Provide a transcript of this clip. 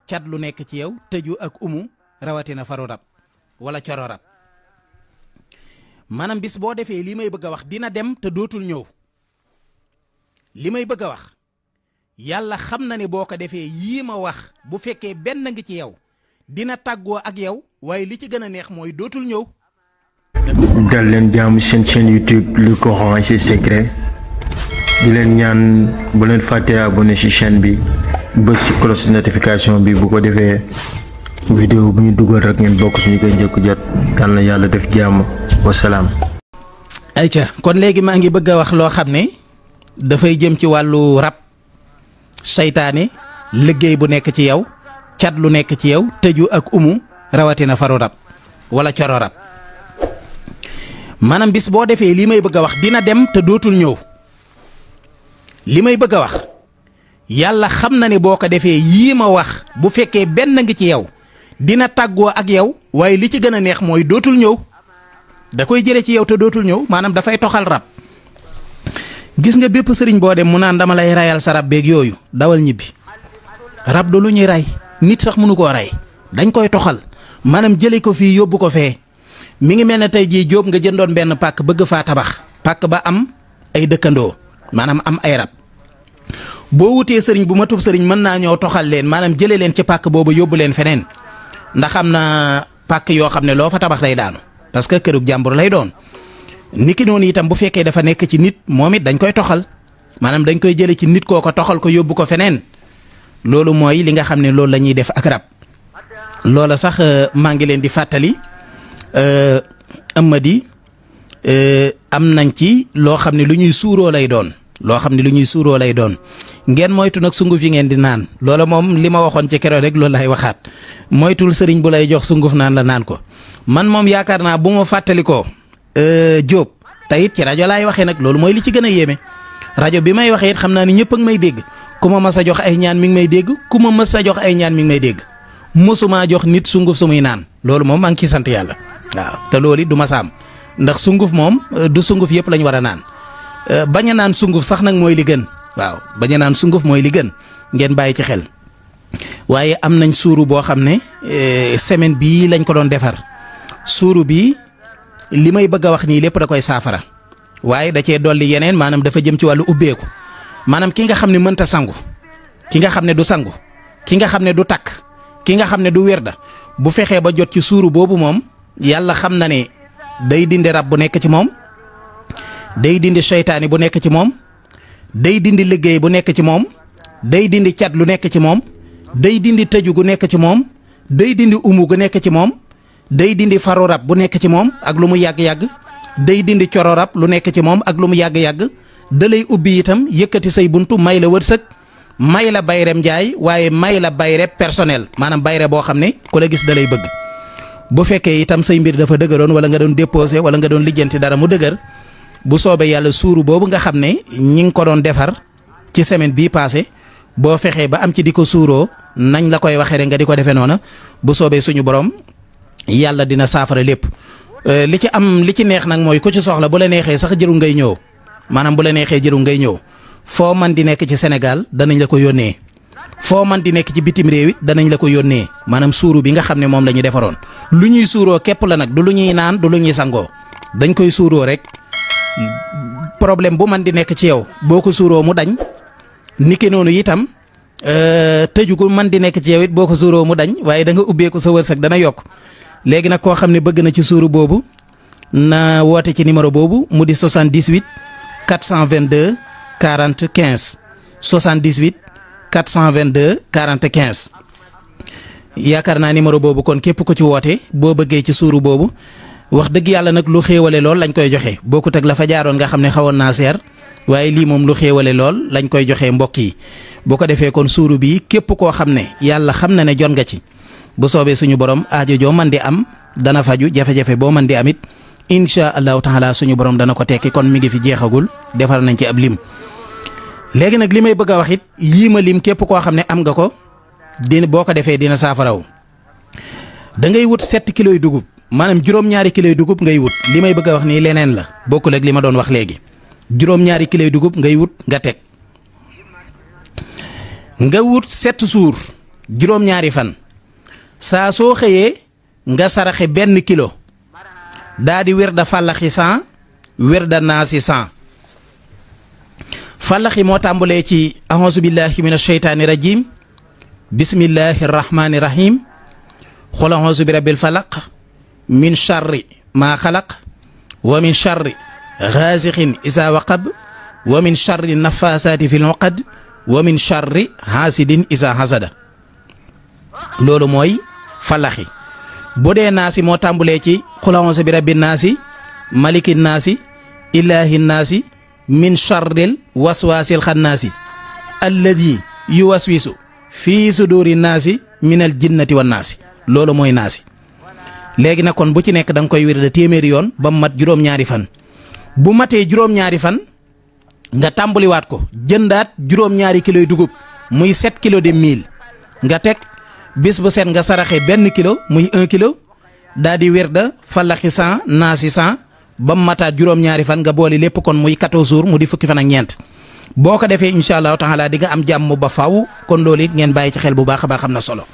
cat lu nekk ci yow tëju ak rawatina faru rab wala coro rab maanaam bis boo defee li may bëgg a wax dina dem te dootul ñëw li may bëgg a wax yàlla xam na ne boo ko defee yii ma wax bu fekkee benn ngi ci yow dina tàggoo ak yow waaye li ci gën a neex mooy dootul ñëw. dal leen jaamu seen chaîne YouTube Le Coran et ses secrets di leen ñaan bu leen fàttee abonné ci chaîne bi bës ci cloche notification bi bu ko defee vidéo bu ñu dugal rek ngeen bokk suñu koy njëkk jot yal na yàlla def jàmm wasalaam. ayca kon léegi maa ngi bëgg a wax loo xam ne dafay jëm ci wàllu rab saytaane liggéey bu nekk ci yow cat lu nekk ci yow tëju ak rawatina faru rab wala coro rab maanaam bis boo defee li may bëgg a wax dina dem te dootul ñëw li may bëgg a wax yàlla xam na ne boo ko defee yii ma wax bu fekkee benn ngi ci yow dina tàggoo ak yow waaye li ci gën a neex mooy dootul ñëw da koy jële ci yow te dootul ñëw maanaam dafay toxal rab gis nga bépp sëriñ boo dem mu naan dama lay rayal sa rab beeg yooyu dawal ñibbi rab du lu ñuy ray nit sax mënu koo rey dañ koy toxal maanaam jële ko fii yóbbu ko fee mi ngi mel ne tey jii jóob nga jëndoon benn pàkk bëgg faa tabax pàkk ba am ay dëkkandoo maanaam am ay rab boo wutee sëriñ bu matub sëriñ mën naa ñëw toxal leen maanaam jële leen ci pàkk boobu yóbbu leen feneen ndax am na pàkk yoo xam ne loo fa tabax day daanu parce que kërug jàmbur lay doon niki noonu itam bu fekkee dafa nekk ci nit moom it dañ koy toxal maanaam dañ koy jële ci nit koo ko toxal ko yóbbu ko feneen loolu mooy li nga xam ne loolu la ñuy def ak rab loola sax maa ngi leen di fàttali Amady am nañ ci loo xam ne lu ñuy suuroo lay doon ngeen moytu nag sunguf yi ngeen di naan loola moom li ma waxoon ci keroog rek loolu lay waxaat moytul sëriñ bu lay jox sunguf naan la naan ko man moom yaakaar naa bu ma fàttali ko Jóob te it ci rajo laay waxee nag loolu mooy li ci gën a yéeme rajo bi may waxee it xam naa ni ñëpp a ngi may dégg ku ma mës a jox ay ñaan mi ngi may dégg ku ma mës a jox ay ñaan mi ngi may dégg mësumaa jox nit sunguf su muy naan loolu moom maa ngi ciy sant yàlla waaw te loolu it du ma saam ndax sunguf moom du sunguf yëpp lañ war a naan bañ a naan sunguf sax nag mooy li gën waaw bañ a naan sunguf mooy li gën ngeen bàyyi ci xel waaye am nañ suuru boo xam ne semaine bii lañ ko doon defar suuru bi li may bëgg a wax nii lépp da koy saafara waaye da cee dolli yeneen maanaam dafa jëm ci wàllu ubbeeku maanaam ki nga xam ne mënta sangu ki nga xam ne du sangu ki nga xam ne du takk ki nga xam ne du werda bu fexee ba jot ci suuru boobu moom yàlla xam na ne day dindi rab bu nekk ci moom day dindi seytaani bu nekk ci moom day dindi liggéey bu nekk ci moom day dindi cat lu nekk ci moom day dindi tëju gu nekk ci moom day dindi umu gu nekk ci moom day dindi faru rab bu nekk ci moom ak lu mu yàgg-yàgg day dindi coro rab lu nekk ci moom ak lu mu yàgg-yàgg da lay ubbi itam yëkkati say buntu may la wërsëg may la bayrem njaay waaye may la bayre personnel maanaam bayre boo xam ne ku la gis da lay bëgg bu fekkee itam say mbir dafa dëgëroon wala nga doon déposé wala nga doon lijjanti dara mu dëgër bu soobee yàlla suuru boobu nga xam ne ñi ngi ko doon defar ci semaine bii passé boo fexee ba am ci di ko suuroo nañ la koy waxee rek nga di ko defee noona bu soobee suñu borom yàlla dina saafara lépp li ci neex nag mooy ku ci soxla bu la neexee sax jëru ngay ñëw maanaam bu la neexee jëru ngay ñëw foo man di nekk ci Sénégal danañ la ko yónnee foo man di nekk ci bitim réew it danañ la ko yónnee maanaam suuru bi nga xam ne moom la ñu defaroon lu ñuy suuroo képp la nag du lu ñuy naan du lu ñuy sangoo dañ koy suuroo rek problème bu man di nekk ci yow boo ko suuroo mu dañ niki noonu itam tëju gu man di nekk ci yow it boo ko suuroo mu dañ waaye da nga ubbeeku sa wërsëg dana yokk léegi nag koo xam ne bëgg na ci suuru boobu na woote ci numéro boobu mu di 78 422 40 15 78 422 40 15 yaakaar naa numéro boobu kon képp ku ci woote boo bëggee ci suuru boobu wax dëgg yàlla nag lu xéewale lool lañ koy joxe bokkut ak la fa jaaroon nga xam ne xawoon naa seer waaye lii moom lu xéewale lool lañ koy joxe mbokk yi boo ko defee kon suuru bi képp koo xam ne yàlla xam na ne jot nga ci bu soobee suñu borom aajo joo man di am dana faju jafe-jafe boo man di amit incha allahu taala suñu borom dana ko tekki kon mi ngi fi jeexagul defar nañ ci ab lim. léegi nag li may bëgg a wax it yii ma lim képp koo xam ne am nga ko boo ko defee dina saafaraw da ngay wut 7 kilos yu dugub maanaam juróom-ñaari kilos yu dugub ngay wut li may bëgg a wax nii leneen la bokkul ak li ma doon wax léegi juróom-ñaari kilos yu dugub ngay wut nga teg nga wut 7 jours juróom-ñaari fan saa soo xëyee nga saraxe 1 kilo daa di wirda fàllaxi 100 wirda naasi 100 fàllaxi moo tàmbalee ci a'uuzu billahi min asheytaani rajim bismillahi rahmaani rahim qul a'uuzu bi rabbil falaq min charri maa xalaq wa min charri gaasiqin isaa waqab wa min charri nafaasaati fil uqad wa min charri haasidin isaa hasada loolu mooy falaxi bu dee naasi moo tàmbulee ci qul a'uuzu bi rabbin naasi malikin naasi ilaahin naasi min charril waswaasil xannaasi alladi yuwaswisu fii suduuri naasi minal jinnati wan naasi loolu mooy naasi. léegi nag kon bu ci nekk da nga koy wirde téeméeri yoon ba mu mat juróom-ñaari fan bu matee juróom-ñaari fan nga tàmbaliwaat ko jëndaat juróom-ñaari kiloy dugub muy 7 kilos de mil nga teg bis bu set nga saraxe 1 kilo muy 1 kilo daa di wirda falaxi 100 naasi 100 ba mu mataat juróom-ñaari fan nga boole lépp kon muy 14 jours mu di fukki fan ak ñeent boo ko defee incha allahu taala di nga am jàmm ba faaw kon loolu it ngeen bàyyi ci xel bu baax a baax am na solo.